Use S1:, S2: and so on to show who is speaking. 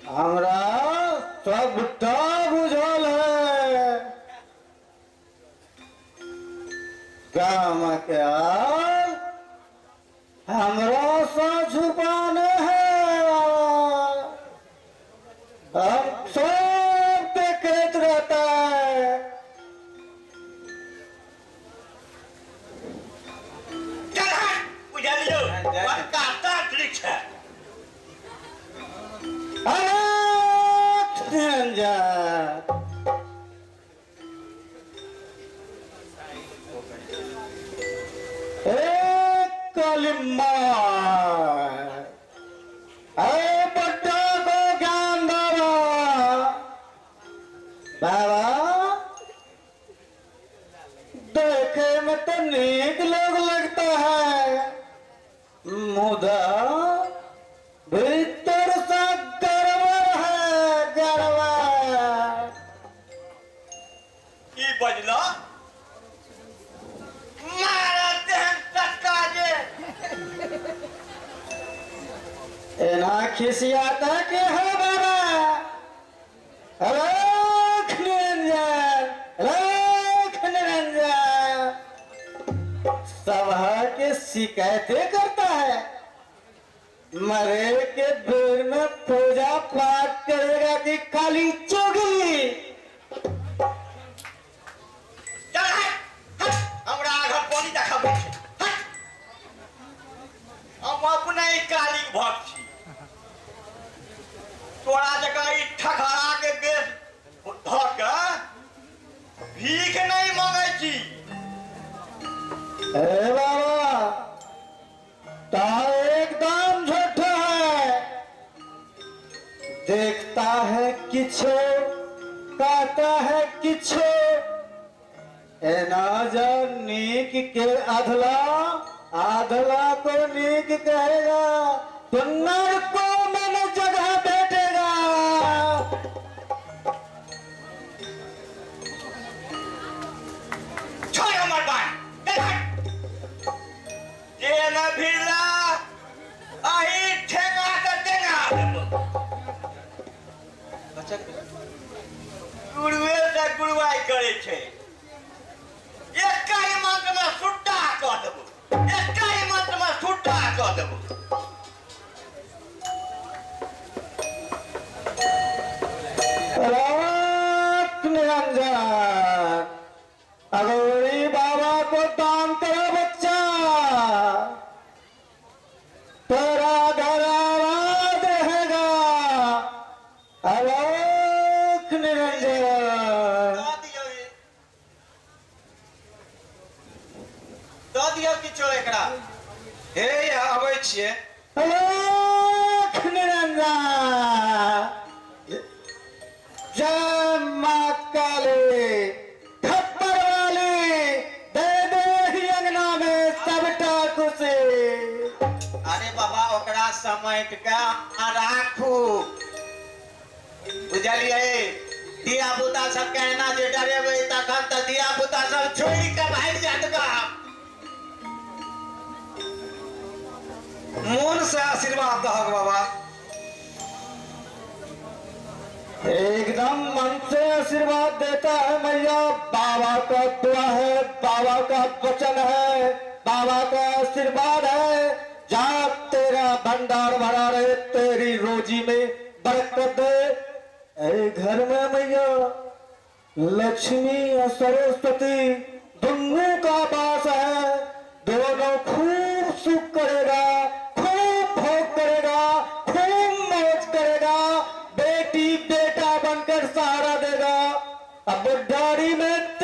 S1: हमरा सबटा बुझल है। गाम के आल हमरा से छुपाने है। हम सब देखैत रहता है।
S2: चल हट, बुझलियौ बड़का तांत्रिक छै।
S1: अरे निरंजन, ए कलिम्मा, अरे बड्डा को ज्ञान बाबा, बाबा देखे में तो नीक लोग लगता है, मुदा भीतर से गड़बड़ है, गड़बड़।
S2: की बजलो? मारत तेहन टटका जे
S1: एना खिसियाता के है बाबा? रख निरंजन, रख निरंजन, सभा के शिकायतें करता है। मरे के बेर में पूजा पाठ करेगा कि खाली चुगली?
S2: चल हट हट, हमरा आगाँ पानी देखाबै छै, हट। हम अपने ही कालीक भक्त छी, तोरा जकाँ ई ठकहरा के बेस धऽ के भीख नहि मंगै छी।
S1: ए बाबा, ता एकदम झूठा है। देखता है किछो, कहता है किछो। एना जब नीक के अधला, अधला को नीक कहेगा तो नरको में न जगह भेटेगा।
S2: छोड़ हमर बात, चल हट। जे न भिड़ला अही ठेंगा के टेंगा देबो। गुरुए से गुरुआई करै छै। एकहि मंत्र में सुट्टा कऽ देबो, एकहि मंत्र में सुट्टा कऽ देबो।
S1: रात निरंजन, अगोरी बाबा को दान करो बच्चा, तेरा घर आबाद रहेगा। आलोक निरंजन।
S2: दऽ दियौ ई। दऽ दियौ किछो एकरा।
S3: हे अबै छियै।
S1: आलोक निरंजन, जय माँ काली थप्पड़ वाली, दे दे ही अंगना में सबटा खुशी।
S2: अरे बाबा, ओकरा समेट के अहाँ राखू, बुझलियै? धिया पुता सबके एना जे डरेबै तखन तऽ धिया पुता सब छोड़ि के भागि जायत गाम।
S3: मोन से आशीर्वाद दहक बाबा।
S1: एकदम मन से आशीर्वाद देता है मैया। बाबा का दुआ है, बाबा का वचन है, बाबा का आशीर्वाद है। जा, तेरा भंडार भरा रहे, तेरी रोजी में बरकत दे। ए घर में मैया लक्ष्मी और सरस्वती दोनों का वास है। दोनों खूब सुख करेगा, खूब भोग करेगा, खूब मौज करेगा, बेटी बेटा बनकर सहारा देगा। अब बुढ़ारी में